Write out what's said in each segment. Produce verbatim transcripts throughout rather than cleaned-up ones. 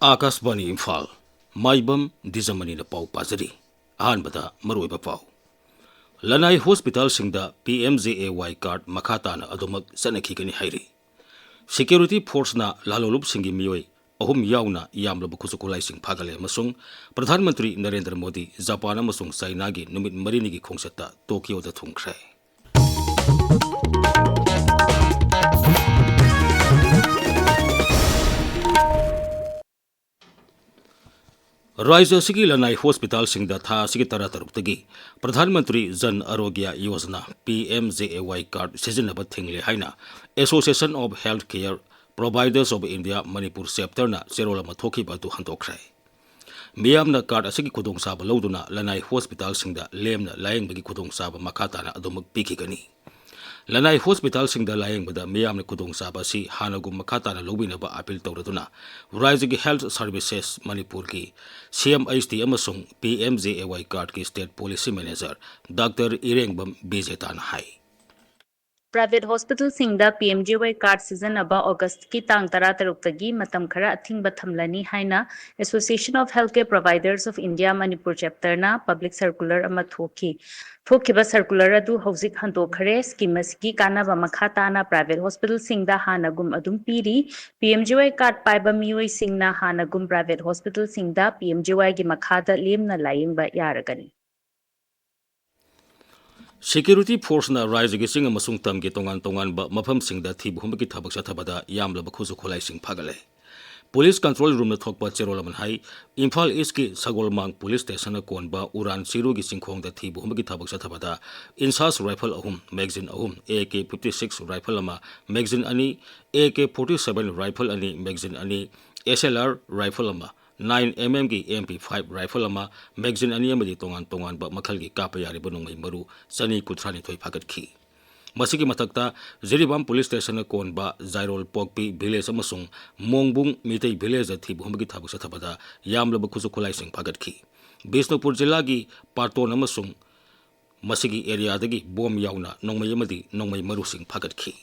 ꯑꯥꯀꯥꯁꯕꯥꯅꯤ ꯏꯝꯐꯥꯜ, ꯃꯥꯏꯕꯝ ꯗꯤꯖꯃꯅꯤꯅ ꯄꯥꯎ ꯄꯥꯖꯔꯤ꯫ ꯑꯍꯥꯟꯕꯗ ꯃꯔꯨꯑꯣꯏꯕ ꯄꯥꯎ꯫ ꯂꯅꯥꯏ ꯍꯣꯁꯄꯤꯇꯥꯜꯁꯤꯡꯗ P M J A Y card ꯃꯈꯥ ꯇꯥꯅ ꯑꯗꯨꯃꯛ ꯆꯠꯅꯈꯤꯒꯅꯤ ꯍꯥꯏꯔꯤ꯫ Security forceꯅ ꯂꯥꯂꯣꯡꯂꯨꯞꯁꯤꯡꯒꯤ ꯃꯤꯑꯣꯏ ꯑꯍꯨꯝ ꯌꯥꯎꯅ ꯌꯥꯝꯂꯕ ꯈꯨꯠꯁꯨ ꯈꯨꯠꯂꯥꯏꯁꯤꯡ ꯐꯥꯒꯠꯂꯦ ꯑꯃꯁꯨꯡ ꯄ꯭ꯔꯙꯥꯟ ꯃꯟꯇ꯭ꯔꯤ ꯅꯔꯦꯟꯗ꯭ꯔ ꯃꯣꯗꯤ ꯖꯄꯥꯟ ꯑꯃꯁꯨꯡ ꯆꯥꯏꯅꯥꯒꯤ ꯅꯨꯃꯤꯠ ꯃꯔꯤꯅꯤꯒꯤ ꯈꯣꯡꯆꯠꯇ ꯇꯣꯀꯤꯌꯣꯗ ꯊꯨꯡꯈ꯭ꯔꯦ꯫ ꯔꯥꯖ꯭ꯌ ꯑꯁꯤꯒꯤ ꯂꯅꯥꯏ ꯍꯣꯁꯄꯤꯇꯥꯜꯁꯤꯡꯗ ꯊꯥ ꯑꯁꯤꯒꯤ ꯇꯔꯥꯇꯔꯨꯛꯇꯒꯤ Pradhan Mantri Jan ꯑꯔꯣꯒ꯭ꯌ Yojana, P M J A Y card ꯁꯤꯖꯤꯟꯅꯕ ꯊꯤꯡꯂꯦ ꯍꯥꯏꯅ Association of Healthcare Providers of India Manipur Chapterꯅ ꯆꯦꯔꯣꯜ ꯑꯃ ꯊꯣꯛꯈꯤꯕ ꯑꯗꯨ ꯍꯟꯗꯣꯛꯈ꯭ꯔꯦ꯫ ꯃꯤꯌꯥꯝꯅ card ꯑꯁꯤꯒꯤ ꯈꯨꯗꯣꯡꯆꯥꯕ ꯂꯧꯗꯨꯅ ꯂꯅꯥꯏ ꯍꯣꯁꯄꯤꯇꯥꯜꯁꯤꯡꯗ ꯂꯦꯝꯅ ꯂꯥꯌꯦꯡꯕꯒꯤ ꯈꯨꯗꯣꯡꯆꯥꯕ ꯃꯈꯥ ꯇꯥꯅ ꯑꯗꯨꯃꯛ ꯄꯤꯈꯤꯒꯅꯤ꯫ ꯂꯅꯥꯏ ꯍꯣꯁꯄꯤꯇꯥꯜꯁꯤꯡꯗ ꯂꯥꯌꯦꯡꯕꯗ ꯃꯤꯌꯥꯝꯅ ꯈꯨꯗꯣꯡꯆꯥꯕ ꯑꯁꯤ ꯍꯥꯟꯅꯒꯨꯝ ꯃꯈꯥ ꯇꯥꯅ ꯂꯧꯕꯤꯅꯕ appeal ꯇꯧꯔꯗꯨꯅ, ꯔꯥꯖ꯭ꯌꯒꯤ Health Services ꯃꯅꯤꯄꯨꯔꯒꯤ C M H T ꯑꯃꯁꯨꯡ P M J A Y cardꯀꯤ State Policy Manager Doctor ꯏꯔꯦꯡꯕꯝ ꯕꯤꯖꯦꯇꯥꯅ high. Private hospitalꯁꯤꯡꯗ P M J A Y card ꯁꯤꯖꯤꯟꯅꯕ Augustꯀꯤ ꯇꯥꯡ ꯇꯔꯥꯇꯔꯨꯛꯇꯒꯤ ꯃꯇꯝ ꯈꯔ ꯑꯊꯤꯡꯕ ꯊꯝꯂꯅꯤ ꯍꯥꯏꯅ Association of Healthcare Providers of India Manipur Chapterꯅ public circular ꯑꯃ ꯊꯣꯛꯈꯤ꯫ ꯊꯣꯛꯈꯤꯕ circular ꯑꯗꯨ ꯍꯧꯖꯤꯛ ꯍꯟꯗꯣꯛꯈ꯭ꯔꯦ꯫ Scheme ꯑꯁꯤꯒꯤ ꯀꯥꯟꯅꯕ ꯃꯈꯥ ꯇꯥꯅ private hospitalꯁꯤꯡꯗ ꯍꯥꯟꯅꯒꯨꯝ ꯑꯗꯨꯝ ꯄꯤꯔꯤ꯫ P M J A Y card ꯄꯥꯏꯕ ꯃꯤꯑꯣꯏꯁꯤꯡꯅ ꯍꯥꯟꯅꯒꯨꯝ private hospitalꯁꯤꯡꯗ P M J A Yꯒꯤ ꯃꯈꯥꯗ ꯂꯦꯝꯅ ꯂꯥꯌꯦꯡꯕ ꯌꯥꯔꯒꯅꯤ꯫ Security forceꯅ ꯔꯥꯖ꯭ꯌꯒꯤ ꯆꯤꯡ ꯑꯃꯁꯨꯡ ꯇꯝꯒꯤ ꯇꯣꯉꯥꯟ ꯇꯣꯉꯥꯟꯕ ꯃꯐꯝꯁꯤꯡꯗ ꯊꯤꯕ ꯍꯨꯝꯕꯒꯤ ꯊꯕꯛ ꯆꯠꯊꯕꯗ ꯌꯥꯝꯂꯕ ꯈꯨꯠꯁꯨ ꯈꯨꯠꯂꯥꯏꯁꯤꯡ ꯐꯥꯒꯠꯂꯦ꯫ Police Control Roomꯅ ꯊꯣꯛꯄ ꯆꯦꯔꯣꯜ ꯑꯃꯅ ꯍꯥꯏ, ꯏꯝꯐꯥꯜ Eastꯀꯤ ꯁꯒꯣꯜꯃꯥꯡ Police Stationꯅ ꯀꯣꯟꯕ ꯎꯔꯥꯟ ꯆꯤꯔꯨꯒꯤ ꯆꯤꯡꯈꯣꯡꯗ ꯊꯤꯕ ꯍꯨꯝꯕꯒꯤ ꯊꯕꯛ ꯆꯠꯊꯕꯗ INSAS rifle ꯑꯍꯨꯝ, magazine ꯑꯍꯨꯝ, A K fifty six rifle ꯑꯃ, magazine ꯑꯅꯤ, A K forty seven rifle ꯑꯅꯤ, magazine ꯑꯅꯤ, S L R rifle ꯑꯃ, nine M M ꯒꯤ M P five rifle ꯑꯃ, magazine ꯑꯅꯤ ꯑꯃꯗꯤ ꯇꯣꯉꯥꯟ ꯇꯣꯉꯥꯟꯕ ꯃꯈꯜꯒꯤ ꯀꯥꯞꯄ ꯌꯥꯔꯤꯕ ꯅꯣꯡꯃꯩ ꯃꯔꯨ ꯆꯅꯤ ꯀꯨꯟꯊ꯭ꯔꯥꯅꯤꯊꯣꯏ ꯐꯥꯒꯠꯈꯤ꯫ ꯃꯁꯤꯒꯤ ꯃꯊꯛꯇ, ꯖꯤꯔꯤꯕꯥꯝ Police Stationꯅ ꯀꯣꯟꯕ ꯖꯥꯏꯔꯣꯜ ꯄꯣꯛꯄꯤ Village ꯑꯃꯁꯨꯡ ꯃꯣꯡꯕꯨꯡ ꯃꯤꯇꯩ Villageꯇ ꯊꯤꯕ ꯍꯨꯝꯕꯒꯤ ꯊꯕꯛ ꯆꯠꯊꯕꯗ ꯌꯥꯝꯂꯕ ꯈꯨꯠꯁꯨ ꯈꯨꯠꯂꯥꯏꯁꯤꯡ ꯐꯥꯒꯠꯈꯤ꯫ ꯕꯤꯁꯅꯨꯄꯨꯔ ꯖꯤꯂꯥꯒꯤ ꯄꯥꯇꯣꯟ ꯑꯃꯁꯨꯡ ꯃꯁꯤꯒꯤ areaꯗꯒꯤ bomb ꯌꯥꯎꯅ ꯅꯣꯡꯃꯩ ꯑꯃꯗꯤ ꯅꯣꯡꯃꯩ ꯃꯔꯨꯁꯤꯡ ꯐꯥꯒꯠꯈꯤ꯫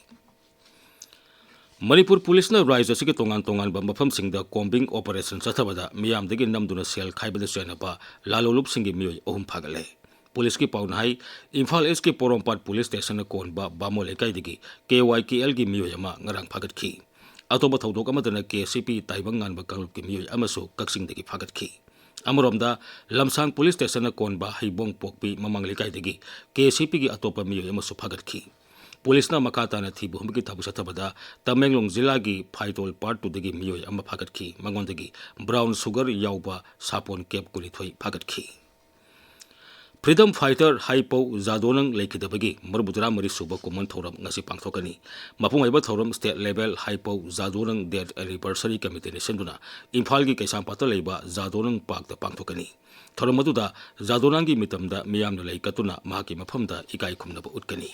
ꯃꯅꯤꯄꯨꯔ ꯄꯨꯂꯤꯁꯅ ꯔꯥꯖ꯭ꯌ ꯑꯁꯤꯒꯤ ꯇꯣꯉꯥꯟ ꯇꯣꯉꯥꯟꯕ ꯃꯐꯝꯁꯤꯡꯗ combing operation ꯆꯠꯊꯕꯗ ꯃꯤꯌꯥꯝꯗꯒꯤ ꯅꯝꯗꯨꯅ ꯁꯦꯜ ꯈꯥꯏꯕꯗ ꯆꯦꯟꯅꯕ ꯂꯥꯂꯣꯡꯂꯨꯞꯁꯤꯡꯒꯤ ꯃꯤꯑꯣꯏ ꯑꯍꯨꯝ ꯐꯥꯒꯠꯂꯦ꯫ ꯄꯨꯂꯤꯁꯀꯤ ꯄꯥꯎꯅ ꯍꯥꯏ, ꯏꯝꯐꯥꯜ ꯏꯁꯀꯤ ꯄꯣꯔꯣꯝꯄꯥꯠ ꯄꯨꯂꯤꯁ ꯁ꯭ꯇꯦꯁꯟꯅ ꯀꯣꯟꯕ ꯕꯥꯃꯣꯟ ꯂꯩꯀꯥꯏꯗꯒꯤ ꯀꯦ ꯋꯥꯏ ꯀꯦ ꯑꯦꯜꯒꯤ ꯃꯤꯑꯣꯏ ꯑꯃ ꯉꯔꯥꯡ ꯐꯥꯒꯠꯈꯤ꯫ ꯑꯇꯣꯞꯄ ꯊꯧꯗꯣꯛ ꯑꯃꯗꯅ ꯀꯦ ꯁꯤ ꯄꯤ ꯇꯥꯏꯕꯪ ꯉꯥꯟꯕ ꯀꯥꯡꯂꯨꯞꯀꯤ ꯃꯤꯑꯣꯏ ꯑꯃꯁꯨ ꯀꯛꯆꯤꯡꯗꯒꯤ ꯐꯥꯒꯠꯈꯤ꯫ ꯑꯃꯔꯣꯝꯗ, ꯂꯝꯁꯥꯡ ꯄꯨꯂꯤꯁ ꯁ꯭ꯇꯦꯁꯟꯅ ꯀꯣꯟꯕ ꯍꯩꯕꯣꯡ ꯄꯣꯛꯄꯤ ꯃꯃꯥꯡ ꯂꯩꯀꯥꯏꯗꯒꯤ ꯀꯦ ꯁꯤ ꯄꯤꯒꯤ ꯑꯇꯣꯞꯄ ꯃꯤꯑꯣꯏ ꯑꯃꯁꯨ ꯐꯥꯒꯠꯈꯤ꯫ ꯄꯨꯂꯤꯁꯅ ꯃꯈꯥ ꯇꯥꯅ ꯊꯤꯕ ꯍꯨꯝꯕꯒꯤ ꯊꯕꯛ ꯆꯠꯊꯕꯗ ꯇꯃꯦꯡꯂꯣꯡ ꯖꯤꯂꯥꯒꯤ ꯐꯥꯏꯇꯣꯜ ꯄꯥꯔꯠ ꯇꯨꯗꯒꯤ ꯃꯤꯑꯣꯏ ꯑꯃ ꯐꯥꯒꯠꯈꯤ꯫ ꯃꯉꯣꯟꯗꯒꯤ brown sugar ꯌꯥꯎꯕ ꯁꯥꯄꯣꯟ ꯀꯦꯞ ꯀꯨꯟꯅꯤꯊꯣꯏ ꯐꯥꯒꯠꯈꯤ꯫ Freedom fighter ꯍꯩꯄꯧ ꯖꯥꯗꯣꯅꯪ ꯂꯩꯈꯤꯗꯕꯒꯤ ꯃꯔꯤꯐꯨꯇꯔꯥ ꯃꯔꯤ ꯁꯨꯕ ꯀꯨꯝꯑꯣꯟ ꯊꯧꯔꯝ ꯉꯁꯤ ꯄꯥꯡꯊꯣꯛꯀꯅꯤ꯫ ꯃꯄꯨꯡ ꯑꯣꯏꯕ ꯊꯧꯔꯝ state level ꯍꯩꯄꯧ ꯖꯥꯗꯣꯅꯪ death anniversary committee ꯅ ꯁꯤꯟꯗꯨꯅ ꯏꯝꯐꯥꯜꯒꯤ ꯀꯩꯁꯥꯝꯄꯥꯠꯇ ꯂꯩꯕ ꯖꯥꯗꯣꯅꯪ ꯄꯥꯔꯛꯇ ꯄꯥꯡꯊꯣꯛꯀꯅꯤ꯫ ꯊꯧꯔꯝ ꯑꯗꯨꯗ ꯖꯥꯗꯣꯅꯪꯒꯤ ꯃꯤꯇꯝꯗ ꯃꯤꯌꯥꯝꯅ ꯂꯩ ꯀꯠꯇꯨꯅ ꯃꯍꯥꯛꯀꯤ ꯃꯐꯝꯗ ꯏꯀꯥꯏ ꯈꯨꯝꯅꯕ ꯎꯠꯀꯅꯤ꯫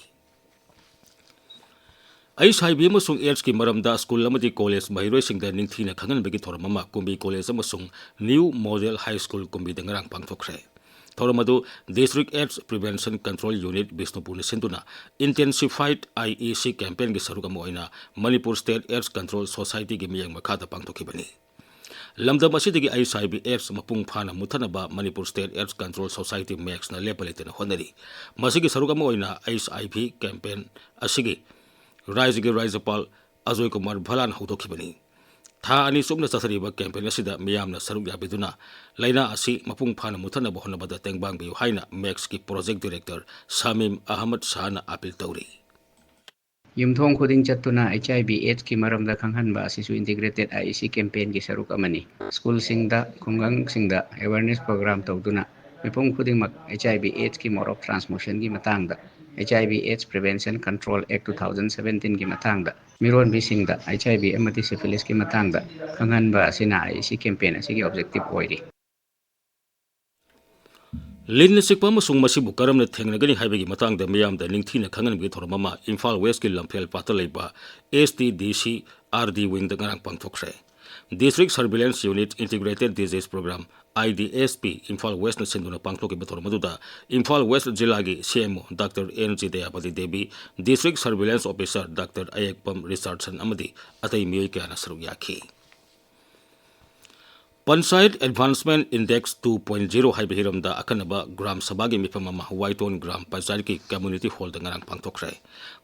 ꯑꯩꯆ ꯑꯥꯏ ꯚꯤ ꯑꯃꯁꯨꯡ ꯑꯦꯗꯁꯀꯤ ꯃꯔꯝꯗ ꯁ꯭ꯀꯨꯜ ꯑꯃꯗꯤ ꯀꯣꯂꯦꯖ ꯃꯍꯩꯔꯣꯏꯁꯤꯡꯗ ꯅꯤꯡꯊꯤꯅ ꯈꯪꯍꯟꯕꯒꯤ ꯊꯧꯔꯝ ꯑꯃ ꯀꯨꯝꯕꯤ ꯀꯣꯂꯦꯖ ꯑꯃꯁꯨꯡ ꯅ꯭ꯌꯨ ꯃꯣꯗꯦꯜ ꯍꯥꯏ ꯁ꯭ꯀꯨꯜ ꯀꯨꯝꯕꯤꯗ ꯉꯔꯥꯡ ꯄꯥꯡꯊꯣꯛꯈ꯭ꯔꯦ꯫ ꯊꯧꯔꯝ ꯑꯗꯨ District AIDS Prevention Control Unit ꯕꯤꯁꯅꯨꯄꯨꯔꯅ ꯁꯤꯟꯗꯨꯅ Intensified I E C campaignꯒꯤ ꯁꯔꯨꯛ ꯑꯃ ꯑꯣꯏꯅ ꯃꯅꯤꯄꯨꯔ State AIDS Control Societyꯒꯤ ꯃꯤꯠꯌꯦꯡ ꯃꯈꯥꯗ ꯄꯥꯡꯊꯣꯛꯈꯤꯕꯅꯤ꯫ ꯂꯝꯗꯝ ꯑꯁꯤꯗꯒꯤ ꯑꯩꯆ ꯑꯥꯏ ꯚꯤ ꯑꯦꯗꯁ ꯃꯄꯨꯡ ꯐꯥꯅ ꯃꯨꯠꯊꯠꯅꯕ Manipur State AIDS Control Society, ꯃꯦꯛꯁꯅ ꯂꯦꯞꯄ ꯂꯩꯇꯅ ꯍꯣꯠꯅꯔꯤ꯫ ꯃꯁꯤꯒꯤ ꯁꯔꯨꯛ ꯑꯃ ꯑꯣꯏꯅ ꯑꯩꯆ ꯑꯥꯏ ꯚꯤ campaign ꯑꯁꯤꯒꯤ ꯔꯥꯖ꯭ꯌꯒꯤ ꯔꯥꯖ꯭ꯌꯄꯥꯜ ꯑꯖꯣꯏ ꯀꯨꯃꯥꯔ ꯚꯂꯥꯟ ꯍꯧꯗꯣꯛꯈꯤꯕꯅꯤ꯫ ꯊꯥ ꯑꯅꯤ ꯆꯨꯞꯅ ꯆꯠꯊꯔꯤꯕ campaign ꯑꯁꯤꯗ ꯃꯤꯌꯥꯝꯅ ꯁꯔꯨꯛ ꯌꯥꯕꯤꯗꯨꯅ ꯂꯥꯏꯅꯥ ꯑꯁꯤ ꯃꯄꯨꯡ ꯐꯥꯅ ꯃꯨꯠꯊꯠꯅꯕ ꯍꯣꯠꯅꯕꯗ ꯇꯦꯡꯕꯥꯡꯕꯤꯌꯨ ꯍꯥꯏꯅ ꯃꯦꯛꯁꯀꯤ project director ꯁꯃꯤꯝ ꯑꯍꯃꯗ ꯁꯥꯍꯅ appeal ꯇꯧꯔꯤ꯫ ꯌꯨꯝꯊꯣꯡ ꯈꯨꯗꯤꯡ ꯆꯠꯇꯨꯅ ꯑꯩꯆ ꯑꯥꯏ ꯚꯤ ꯑꯦꯗꯁꯀꯤ ꯃꯔꯝꯗ ꯈꯪꯍꯟꯕ ꯑꯁꯤꯁꯨ Integrated I E C campaignꯒꯤ ꯁꯔꯨꯛ ꯑꯃꯅꯤ꯫ ꯁ꯭ꯀꯨꯜꯁꯤꯡꯗ, ꯈꯨꯡꯒꯪꯁꯤꯡꯗ awareness program ꯇꯧꯗꯨꯅ ꯃꯤꯄꯨꯝ ꯈꯨꯗꯤꯡꯃꯛ ꯑꯩꯆ ꯑꯥꯏ ꯚꯤ ꯑꯦꯗꯁꯀꯤ mode of transmissionꯒꯤ ꯃꯇꯥꯡꯗ, H I V AIDS Prevention Control Act two thousand seventeenꯒꯤ ꯃꯇꯥꯡꯗ ꯃꯤꯔꯣꯟꯕꯤꯁꯤꯡꯗ ꯑꯩꯆ ꯑꯥꯏ ꯚꯤ ꯑꯃꯗꯤ syphilisꯀꯤ ꯃꯇꯥꯡꯗ ꯈꯪꯍꯟꯕ ꯑꯁꯤꯅ I E C campaign ꯑꯁꯤꯒꯤ objective ꯑꯣꯏꯔꯤ꯫ ꯂꯤꯟꯅ ꯆꯤꯛꯄ ꯑꯃꯁꯨꯡ ꯃꯁꯤꯕꯨ ꯀꯔꯝꯅ ꯊꯦꯡꯅꯒꯅꯤ ꯍꯥꯏꯕꯒꯤ ꯃꯇꯥꯡꯗ ꯃꯤꯌꯥꯝꯗ ꯅꯤꯡꯊꯤꯅ ꯈꯪꯍꯟꯕꯒꯤ ꯊꯧꯔꯝ ꯑꯃ ꯏꯝꯐꯥꯜ ꯋꯦꯁꯀꯤ ꯂꯝꯐꯦꯜ ꯄꯥꯠꯇ ꯂꯩꯕ S T D C R D wingꯗ ꯉꯔꯥꯡ ꯄꯥꯡꯊꯣꯛꯈ꯭ꯔꯦ꯫ District Surveillance Unit, Integrated Disease Program, I D S P Imphal ꯋꯦꯁꯅ ꯁꯤꯟꯗꯨꯅ ꯄꯥꯡꯊꯣꯛꯈꯤꯕ ꯊꯧꯔꯝ ꯑꯗꯨꯗ ꯏꯝꯐꯥꯜ ꯋꯦꯁ ꯖꯤꯂꯥꯒꯤ C M O Doctor N G Dayapati Devi, District Surveillance Officer Doctor Ayekpam Richardson ꯑꯃꯗꯤ ꯑꯇꯩ ꯃꯤꯑꯣꯏ ꯀꯌꯥꯅ ꯁꯔꯨꯛ ꯌꯥꯈꯤ꯫ Panchayat Advancement Index two point zero ꯍꯥꯏꯕ ꯍꯤꯔꯝꯗ ꯑꯈꯟꯅꯕ ꯒ꯭ꯔꯥꯝ ꯁꯚꯥꯒꯤ ꯃꯤꯐꯝ ꯑꯃ ꯋꯥꯏꯇꯣꯟ ꯒ꯭ꯔꯥꯝ ꯄꯟꯆꯥꯌꯠꯀꯤ ꯀꯝꯃ꯭ꯌꯨꯅꯤꯇꯤ ꯍꯣꯜꯗ ꯉꯔꯥꯡ ꯄꯥꯡꯊꯣꯛꯈ꯭ꯔꯦ꯫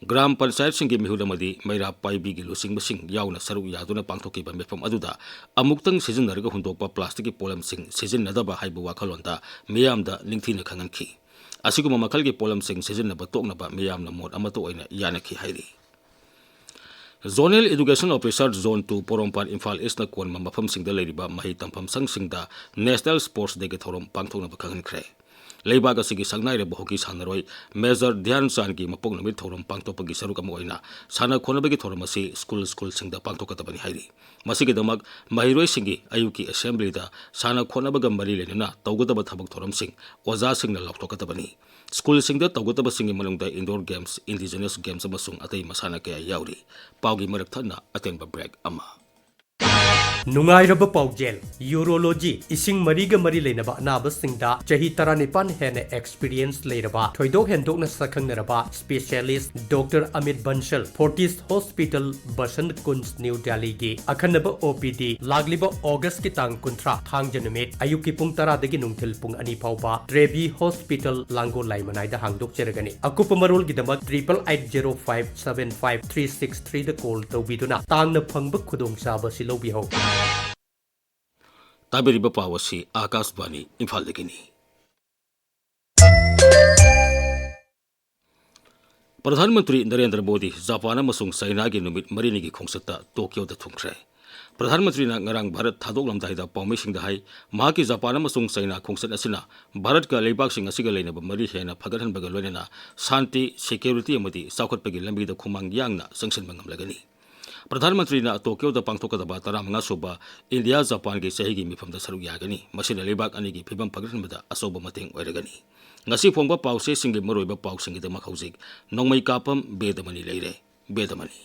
ꯒ꯭ꯔꯥꯝ ꯄꯟꯆꯥꯌꯠꯁꯤꯡꯒꯤ ꯃꯤꯍꯨꯠ ꯑꯃꯗꯤ ꯃꯩꯔꯥ ꯄꯥꯏꯕꯤꯒꯤ ꯂꯨꯆꯤꯡꯕꯁꯤꯡ ꯌꯥꯎꯅ ꯁꯔꯨꯛ ꯌꯥꯗꯨꯅ ꯄꯥꯡꯊꯣꯛꯈꯤꯕ ꯃꯤꯐꯝ ꯑꯗꯨꯗ ꯑꯃꯨꯛꯇꯪ ꯁꯤꯖꯤꯟꯅꯔꯒ ꯍꯨꯟꯗꯣꯛꯄ ꯄ꯭ꯂꯥꯁꯇꯤꯛꯀꯤ ꯄꯣꯠꯂꯝꯁꯤꯡ ꯁꯤꯖꯤꯟꯅꯗꯕ ꯍꯥꯏꯕ ꯋꯥꯈꯜꯂꯣꯟꯗ ꯃꯤꯌꯥꯝꯗ ꯅꯤꯡꯊꯤꯅ ꯈꯪꯍꯟꯈꯤ꯫ ꯑꯁꯤꯒꯨꯝꯕ ꯃꯈꯜꯒꯤ ꯄꯣꯠꯂꯝꯁꯤꯡ ꯁꯤꯖꯤꯟꯅꯕ ꯇꯣꯛꯅꯕ ꯃꯤꯌꯥꯝꯅ ꯃꯣꯠ ꯑꯃꯠꯇ ꯑꯣꯏꯅ ꯌꯥꯅꯈꯤ ꯍꯥꯏꯔꯤ꯫ Zonal Education Officer Zone two ꯄꯣꯔꯣꯝꯄꯥꯠ ꯏꯝꯐꯥꯜ ꯏꯁꯅ ꯀꯣꯟꯕ ꯃꯐꯝꯁꯤꯡꯗ ꯂꯩꯔꯤꯕ ꯃꯍꯩ ꯇꯝꯐꯝ ꯁꯪꯁꯤꯡꯗ National Sports Dayꯒꯤ ꯊꯧꯔꯝ ꯄꯥꯡꯊꯣꯛꯅꯕ ꯈꯪꯍꯟꯈ꯭ꯔꯦ꯫ ꯂꯩꯕꯥꯛ ꯑꯁꯤꯒꯤ ꯁꯛꯅꯥꯏꯔꯕ ꯍꯣꯀꯤ ꯁꯥꯟꯅꯔꯣꯏ ꯃꯦꯖꯔ ꯙ꯭ꯌꯥꯟ ꯆꯥꯟꯒꯤ ꯃꯄꯣꯛ ꯅꯨꯃꯤꯠ ꯊꯧꯔꯝ ꯄꯥꯡꯊꯣꯛꯄꯒꯤ ꯁꯔꯨꯛ ꯑꯃ ꯑꯣꯏꯅ ꯁꯥꯟꯅ ꯈꯣꯠꯅꯕꯒꯤ ꯊꯧꯔꯝ ꯑꯁꯤ ꯁ꯭ꯀꯨꯜ ꯁ꯭ꯀꯨꯜꯁꯤꯡꯗ ꯄꯥꯡꯊꯣꯛꯀꯗꯕꯅꯤ ꯍꯥꯏꯔꯤ꯫ ꯃꯁꯤꯒꯤꯗꯃꯛ ꯃꯍꯩꯔꯣꯏꯁꯤꯡꯒꯤ ꯑꯌꯨꯛꯀꯤ ꯑꯦꯁꯦꯝꯕ꯭ꯂꯤꯗ ꯁꯥꯟꯅ ꯈꯣꯠꯅꯕꯒ ꯃꯔꯤ ꯂꯩꯅꯅ ꯇꯧꯒꯗꯕ ꯊꯕꯛ ꯊꯧꯔꯝꯁꯤꯡ ꯑꯣꯖꯥꯁꯤꯡꯅ ꯂꯥꯎꯊꯣꯛꯀꯗꯕꯅꯤ꯫ ꯁ꯭ꯀꯨꯜꯁꯤꯡꯗ ꯇꯧꯒꯗꯕꯁꯤꯡꯒꯤ ꯃꯅꯨꯡꯗ indoor games, indigenous games ꯑꯃꯁꯨꯡ ꯑꯇꯩ ꯃꯁꯥꯟꯅ ꯀꯌꯥ ꯌꯥꯎꯔꯤ꯫ ꯄꯥꯎꯒꯤ ꯃꯔꯛ ꯊꯠꯅ ꯑꯇꯦꯟꯕ ꯕ꯭ꯔꯦꯛ ꯑꯃ꯫ ꯅꯨꯡꯉꯥꯏꯔꯕ ꯄꯥꯎꯖꯦꯜ, ꯌꯨꯔꯣꯂꯣꯖꯤ, ꯏꯁꯤꯡ ꯃꯔꯤꯒ ꯃꯔꯤ ꯂꯩꯅꯕ ꯑꯅꯥꯕꯁꯤꯡꯗ ꯆꯍꯤ ꯇꯔꯥꯅꯤꯄꯥꯟ ꯍꯦꯟꯅ ꯑꯦꯛꯁꯄꯤꯔꯤꯌꯦꯟꯁ ꯂꯩꯔꯕ, ꯊꯣꯏꯗꯣꯛ ꯍꯦꯟꯗꯣꯛꯅ ꯁꯛꯈꯪꯅꯔꯕ specialist doctor Amit Bansal, Fortis hospital, Vasant Kunj, new ꯗꯦꯜꯂꯤꯒꯤ ꯑꯈꯟꯅꯕ ꯑꯣ ꯄꯤ ꯗꯤ ꯂꯥꯛꯂꯤꯕ ꯑꯣꯒꯁꯀꯤ ꯇꯥꯡ ꯀꯨꯟꯊ꯭ꯔꯥ, ꯊꯥꯡꯖ ꯅꯨꯃꯤꯠ, ꯑꯌꯨꯛꯀꯤ ꯄꯨꯡ ꯇꯔꯥꯗꯒꯤ ꯅꯨꯡꯊꯤꯜ ꯄꯨꯡ ꯑꯅꯤ ꯐꯥꯎꯕ ꯇ꯭ꯔꯦꯕꯤ ꯍꯣꯁꯄꯤꯇꯥꯜ, ꯂꯥꯡꯒꯣꯜ ꯂꯥꯏꯃꯅꯥꯏꯗ ꯍꯥꯡꯗꯣꯛꯆꯔꯒꯅꯤ꯫ ꯑꯀꯨꯞꯄ ꯃꯔꯣꯜꯒꯤꯗꯃꯛ triple eight zero five seven five three six three ꯗ ꯀꯣꯜ ꯇꯧꯕꯤꯗꯨꯅ ꯇꯥꯡꯅ ꯐꯪꯕ ꯈꯨꯗꯣꯡꯆꯥꯕ ꯑꯁꯤ ꯂꯧꯕꯤꯍꯧ꯫ ꯇꯥꯕꯤꯔꯤꯕ ꯄꯥꯎ ꯑꯁꯤ ꯑꯥꯀꯥꯁꯕꯥꯅꯤ ꯏꯝꯐꯥꯜꯗꯒꯤꯅꯤ꯫ ꯄ꯭ꯔꯙꯥꯟ ꯃꯟꯇ꯭ꯔꯤ ꯅꯔꯦꯟꯗ꯭ꯔ ꯃꯣꯗꯤ ꯖꯄꯥꯟ ꯑꯃꯁꯨꯡ ꯆꯥꯏꯅꯥꯒꯤ ꯅꯨꯃꯤꯠ ꯃꯔꯤꯅꯤꯒꯤ ꯈꯣꯡꯆꯠꯇ ꯇꯣꯀꯤꯌꯣꯗ ꯊꯨꯡꯈ꯭ꯔꯦ꯫ ꯄ꯭ꯔꯙꯥꯟ ꯃꯟꯇ꯭ꯔꯤꯅ ꯉꯔꯥꯡ ꯚꯥꯔꯠ ꯊꯥꯗꯣꯛꯂꯝꯗꯥꯏꯗ ꯄꯥꯎꯃꯤꯁꯤꯡꯗ ꯍꯥꯏ, ꯃꯍꯥꯛꯀꯤ ꯖꯄꯥꯟ ꯑꯃꯁꯨꯡ ꯆꯥꯏꯅꯥ ꯈꯣꯡꯆꯠ ꯑꯁꯤꯅ ꯚꯥꯔꯠꯀ ꯂꯩꯕꯥꯛꯁꯤꯡ ꯑꯁꯤꯒ ꯂꯩꯅꯕ ꯃꯔꯤ ꯍꯦꯟꯅ ꯐꯒꯠꯍꯟꯕꯒ ꯂꯣꯏꯅꯅ ꯁꯥꯟꯇꯤ, ꯁꯦꯀ꯭ꯌꯨꯔꯤꯇꯤ ꯑꯃꯗꯤ ꯆꯥꯎꯈꯠꯄꯒꯤ ꯂꯝꯕꯤꯗ ꯈꯨꯃꯥꯡ ꯌꯥꯡꯅ ꯆꯪꯁꯤꯟꯕ ꯉꯝꯂꯒꯅꯤ꯫ ꯄ꯭ꯔꯙꯥꯟ ꯃꯟꯇ꯭ꯔꯤꯅ ꯇꯣꯀꯤꯌꯣꯗ ꯄꯥꯡꯊꯣꯛꯀꯗꯕ ꯇꯔꯥꯃꯉꯥ ꯁꯨꯕ ꯏꯟꯗꯤꯌꯥ ꯖꯄꯥꯟꯒꯤ ꯆꯍꯤꯒꯤ ꯃꯤꯐꯝꯗ ꯁꯔꯨꯛ ꯌꯥꯒꯅꯤ꯫ ꯃꯁꯤꯅ ꯂꯩꯕꯥꯛ ꯑꯅꯤꯒꯤ ꯐꯤꯕꯝ ꯐꯒꯠꯍꯟꯕꯗ ꯑꯆꯧꯕ ꯃꯇꯦꯡ ꯑꯣꯏꯔꯒꯅꯤ꯫ ꯉꯁꯤ ꯐꯣꯡꯕ ꯄꯥꯎꯆꯦꯁꯤꯡꯒꯤ ꯃꯔꯨꯑꯣꯏꯕ ꯄꯥꯎꯁꯤꯡꯒꯤꯗꯃꯛ ꯍꯧꯖꯤꯛ ꯅꯣꯡꯃꯩ ꯀꯥꯞꯄꯝ ꯕꯦꯗꯃꯅꯤ ꯂꯩꯔꯦ꯫ ꯕꯦꯗꯃꯅꯤ꯫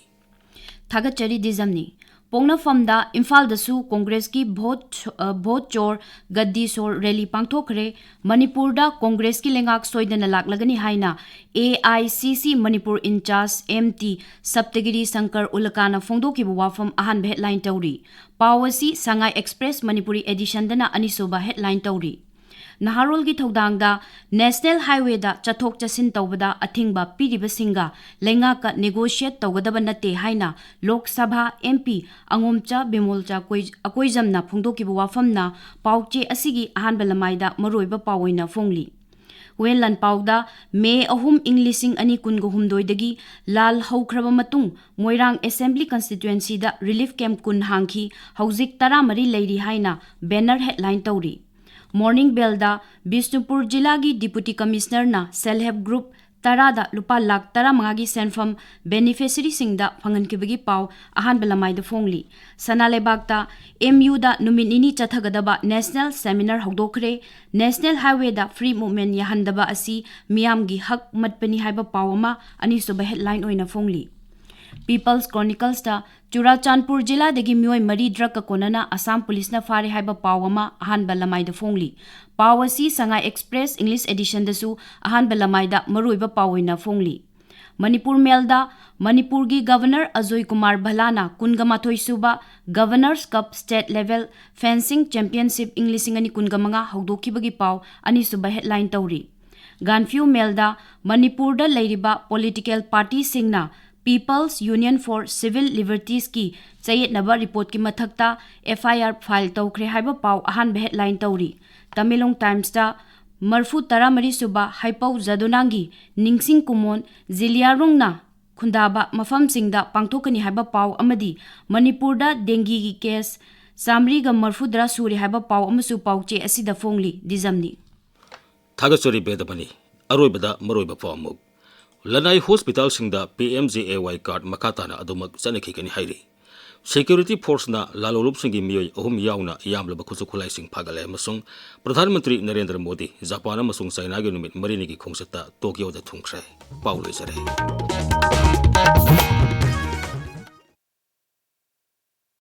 ꯊꯥꯒꯠꯆꯔꯤ ꯗꯤꯖꯝꯅꯤ꯫ ꯄꯣꯛꯅꯐꯝꯗ ꯏꯝꯐꯥꯜꯗꯁꯨ ꯀꯣꯡꯒ꯭ꯔꯦꯁꯀꯤ ꯚꯣꯠ, ꯑ, ꯚꯣꯠ ꯆꯣꯔ, ꯒꯗꯗꯤ ꯁꯣꯔ ꯔꯦꯂꯤ ꯄꯥꯡꯊꯣꯛꯈ꯭ꯔꯦ꯫ ꯃꯅꯤꯄꯨꯔꯗ ꯀꯣꯡꯒ꯭ꯔꯦꯁꯀꯤ ꯂꯩꯉꯥꯛ ꯁꯣꯏꯗꯅ ꯂꯥꯛꯂꯒꯅꯤ ꯍꯥꯏꯅ ꯑꯦ I C C Manipur incharge M T Saptagiri Shankar ꯎꯂꯀꯥꯅ ꯐꯣꯡꯗꯣꯛꯈꯤꯕ ꯋꯥꯐꯝ ꯑꯍꯥꯟꯕ ꯍꯦꯗꯂꯥꯏꯟ ꯇꯧꯔꯤ꯫ ꯄꯥꯎ ꯑꯁꯤ ꯁꯉꯥꯏ ꯑꯦꯛꯁꯄ꯭ꯔꯦꯁ ꯃꯅꯤꯄꯨꯔꯤ ꯑꯦꯗꯤꯁꯟꯗꯅ ꯑꯅꯤꯁꯨꯕ ꯍꯦꯗꯂꯥꯏꯟ ꯇꯧꯔꯤ꯫ ꯅꯍꯥꯔꯣꯜꯒꯤ ꯊꯧꯗꯥꯡꯗ ꯅꯦꯁꯅꯦꯜ ꯍꯥꯏꯋꯦꯗ ꯆꯠꯊꯣꯛ ꯆꯠꯁꯤꯟ ꯇꯧꯕꯗ ꯑꯊꯤꯡꯕ ꯄꯤꯔꯤꯕꯁꯤꯡꯒ ꯂꯩꯉꯥꯛꯀ ꯅꯦꯒꯣꯁꯤꯌꯦꯠ ꯇꯧꯒꯗꯕ ꯅꯠꯇꯦ ꯍꯥꯏꯅ ꯂꯣꯛ ꯁꯚꯥ ꯑꯦꯝ ꯄꯤ ꯑꯉꯣꯝꯆꯥ ꯕꯤꯃꯣꯜꯆꯥ ꯀꯣꯏ-, ꯑꯀꯣꯏꯖꯝꯅ ꯐꯣꯡꯗꯣꯛꯈꯤꯕ ꯋꯥꯐꯝꯅ ꯄꯥꯎ ꯆꯦ ꯑꯁꯤꯒꯤ ꯑꯍꯥꯟꯕ ꯂꯃꯥꯏꯗ ꯃꯔꯨꯑꯣꯏꯕ ꯄꯥꯎ ꯑꯣꯏꯅ ꯐꯣꯡꯂꯤ꯫ ꯋꯦꯜꯂꯟ ꯄꯥꯎꯗ ꯃꯦ ꯑꯍꯨꯝ ꯏꯪ ꯂꯤꯁꯤꯡ ꯑꯅꯤ ꯀꯨꯟꯒ ꯍꯨꯝꯗꯣꯏꯗꯒꯤ ꯂꯥꯜ ꯍꯧꯈ꯭ꯔꯕ ꯃꯇꯨꯡ ꯃꯣꯏꯔꯥꯡ ꯑꯦꯁꯦꯝꯕ꯭ꯂꯤ ꯀꯟꯁꯇꯤꯇ꯭ꯋꯦꯟꯁꯤꯗ ꯔꯤꯂꯤꯐ ꯀꯦꯝꯞ ꯀꯨꯟ ꯍꯥꯡꯈꯤ, ꯍꯧꯖꯤꯛ ꯇꯔꯥꯃꯔꯤ ꯂꯩꯔꯤ ꯍꯥꯏꯅ ꯕꯦꯅꯔ ꯍꯦꯗꯂꯥꯏꯟ ꯇꯧꯔꯤ꯫ ꯃꯣꯔꯅꯤꯡ ꯕꯦꯜꯗ ꯕꯤꯁꯅꯨꯄꯨꯔ ꯖꯤꯂꯥꯒꯤ ꯗꯤꯄꯨꯇꯤ ꯀꯃꯤꯁꯅꯔꯅ ꯁꯦꯜꯐ ꯍꯦꯜꯞ ꯒ꯭ꯔꯨꯞ ꯇꯔꯥꯗ ꯂꯨꯄꯥ ꯂꯥꯈ ꯇꯔꯥꯃꯉꯥꯒꯤ ꯁꯦꯟꯐꯝ ꯕꯦꯅꯤꯐꯤꯁꯔꯤꯁꯤꯡꯗ ꯐꯪꯍꯟꯈꯤꯕꯒꯤ ꯄꯥꯎ ꯑꯍꯥꯟꯕ ꯂꯃꯥꯏꯗ ꯐꯣꯡꯂꯤ꯫ ꯁꯅꯥ ꯂꯩꯕꯥꯛꯇ ꯑꯦꯝ ꯌꯨꯗ ꯅꯨꯃꯤꯠ ꯅꯤꯅꯤ ꯆꯠꯊꯒꯗꯕ ꯅꯦꯁꯅꯦꯜ ꯁꯦꯃꯤꯅꯥꯔ ꯍꯧꯗꯣꯛꯈ꯭ꯔꯦ꯫ ꯅꯦꯁꯅꯦꯜ ꯍꯥꯏꯋꯦꯗ ꯐ꯭ꯔꯤ ꯃꯨꯚꯃꯦꯟ ꯌꯥꯍꯟꯗꯕ ꯑꯁꯤ ꯃꯤꯌꯥꯝꯒꯤ ꯍꯛ ꯃꯠꯄꯅꯤ ꯍꯥꯏꯕ ꯄꯥꯎ ꯑꯃ ꯑꯅꯤꯁꯨꯕ ꯍꯦꯗꯂꯥꯏꯟ ꯑꯣꯏꯅ ꯐꯣꯡꯂꯤ꯫ ꯄꯤꯄꯜꯁ ꯀ꯭ꯔꯣꯅꯤꯀꯜꯁꯇ ꯆꯨꯔꯥꯆꯥꯟꯄꯨꯔ ꯖꯤꯂꯥꯗꯒꯤ ꯃꯤꯑꯣꯏ ꯃꯔꯤ ꯗ꯭ꯔꯒꯀ ꯀꯣꯟꯅꯅ ꯑꯁꯥꯝ ꯄꯨꯂꯤꯁꯅ ꯐꯥꯔꯦ ꯍꯥꯏꯕ ꯄꯥꯎ ꯑꯃ ꯑꯍꯥꯟꯕ ꯂꯃꯥꯏꯗ ꯐꯣꯡꯂꯤ꯫ ꯄꯥꯎ ꯑꯁꯤ ꯁꯉꯥꯏ ꯑꯦꯛꯁꯄ꯭ꯔꯦꯁ ꯏꯪꯂꯤꯁ ꯑꯦꯗꯤꯁꯟꯗꯁꯨ ꯑꯍꯥꯟꯕ ꯂꯃꯥꯏꯗ ꯃꯔꯨꯑꯣꯏꯕ ꯄꯥꯎ ꯑꯣꯏꯅ ꯐꯣꯡꯂꯤ꯫ ꯃꯅꯤꯄꯨꯔ ꯃꯦꯜꯗ ꯃꯅꯤꯄꯨꯔꯒꯤ ꯒꯚꯔꯅꯔ ꯑꯖꯣꯏ ꯀꯨꯃꯥꯔ ꯚꯂꯥꯅ ꯀꯨꯟꯒ ꯃꯥꯊꯣꯏ ꯁꯨꯕ ꯒꯚꯔꯅꯔꯁ ꯀꯞ ꯁ꯭ꯇꯦꯠ ꯂꯦꯚꯦꯜ ꯐꯦꯟꯁꯤꯡ ꯆꯦꯝꯄꯤꯌꯟꯁꯤꯞ ꯏꯪ ꯂꯤꯁꯤꯡ ꯑꯅꯤ ꯀꯨꯟꯒ ꯃꯉꯥ ꯍꯧꯗꯣꯛꯈꯤꯕꯒꯤ ꯄꯥꯎ ꯑꯅꯤꯁꯨꯕ ꯍꯦꯗꯂꯥꯏꯟ ꯇꯧꯔꯤ꯫ ꯒꯥꯟꯐ꯭ꯌꯨ ꯃꯦꯜꯗ ꯃꯅꯤꯄꯨꯔꯗ ꯂꯩꯔꯤꯕ ꯄꯣꯂꯤꯇꯤꯀꯦꯜ ꯄꯥꯔꯇꯤꯁꯤꯡꯅ People's Union for Civil Libertiesꯀꯤ ꯆꯌꯦꯠꯅꯕ ꯔꯤꯄꯣꯔꯠꯀꯤ ꯃꯊꯛꯇ ꯑꯦꯐ ꯑꯥꯏ ꯑꯥꯔ ꯐꯥꯏꯜ ꯇꯧꯈ꯭ꯔꯦ ꯍꯥꯏꯕ ꯄꯥꯎ ꯑꯍꯥꯟꯕ ꯍꯦꯗꯂꯥꯏꯟ ꯇꯧꯔꯤ꯫ ꯇꯃꯦꯡꯂꯣꯡ ꯇꯥꯏꯝꯁꯇ ꯃꯔꯐꯨ ꯇꯔꯥꯃꯔꯤ ꯁꯨꯕ ꯍꯩꯄꯧ ꯖꯥꯗꯣꯅꯥꯡꯒꯤ ꯅꯤꯡꯁꯤꯡ ꯀꯨꯃꯣꯟ ꯖꯤꯂꯤꯌꯥꯔꯣꯡꯅ ꯈꯨꯟꯗꯥꯕ ꯃꯐꯝꯁꯤꯡꯗ ꯄꯥꯡꯊꯣꯛꯀꯅꯤ ꯍꯥꯏꯕ ꯄꯥꯎ ꯑꯃꯗꯤ ꯃꯅꯤꯄꯨꯔꯗ ꯗꯦꯡꯒꯤꯒꯤ ꯀꯦꯁ ꯆꯥꯃꯔꯤꯒ ꯃꯔꯐꯨꯇꯔꯥ ꯁꯨꯔꯦ ꯍꯥꯏꯕ ꯄꯥꯎ ꯑꯃꯁꯨ ꯄꯥꯎꯆꯦ ꯑꯁꯤꯗ ꯐꯣꯡꯂꯤ꯫ ꯗꯤꯖꯝꯅꯤ꯫ ꯊꯥꯒꯠꯆꯔꯤ ꯕꯦꯗꯃꯅꯤ꯫ ꯑꯔꯣꯏꯕꯗ ꯃꯔꯨꯑꯣꯏꯕ ꯄꯥꯎ ꯑꯃꯨꯛ꯫ ꯂꯅꯥꯏ ꯍꯣꯁꯄꯤꯇꯥꯜꯁꯤꯡꯗ ꯄꯤ ꯑꯦꯝ ꯖꯦ ꯑꯦ ꯋꯥꯏ ꯀꯥꯔꯗ ꯃꯈꯥ ꯇꯥꯅ ꯑꯗꯨꯃꯛ ꯆꯠꯅꯈꯤꯒꯅꯤ ꯍꯥꯏꯔꯤ꯫ ꯁꯦꯀ꯭ꯌꯨꯔꯤꯇꯤ ꯐꯣꯔꯁꯅ ꯂꯥꯜꯂꯣꯂꯨꯞꯁꯤꯡꯒꯤ ꯃꯤꯑꯣꯏ ꯑꯍꯨꯝ ꯌꯥꯎꯅ ꯌꯥꯝꯂꯕ ꯈꯨꯠꯁꯨ ꯈꯨꯠꯂꯥꯏꯁꯤꯡ ꯐꯥꯒꯠꯂꯦ ꯑꯃꯁꯨꯡ ꯄ꯭ꯔꯙꯥꯟ ꯃꯟꯇ꯭ꯔꯤ ꯅꯔꯦꯟꯗ꯭ꯔ ꯃꯣꯗꯤ ꯖꯄꯥꯟ ꯑꯃꯁꯨꯡ ꯆꯥꯏꯅꯥꯒꯤ ꯅꯨꯃꯤꯠ ꯃꯔꯤꯅꯤꯒꯤ ꯈꯣꯡꯆꯠꯇ ꯇꯣꯀꯤꯌꯣꯗ ꯊꯨꯡꯈ꯭ꯔꯦ꯫ ꯄꯥꯎ ꯂꯣꯏꯖꯔꯦ꯫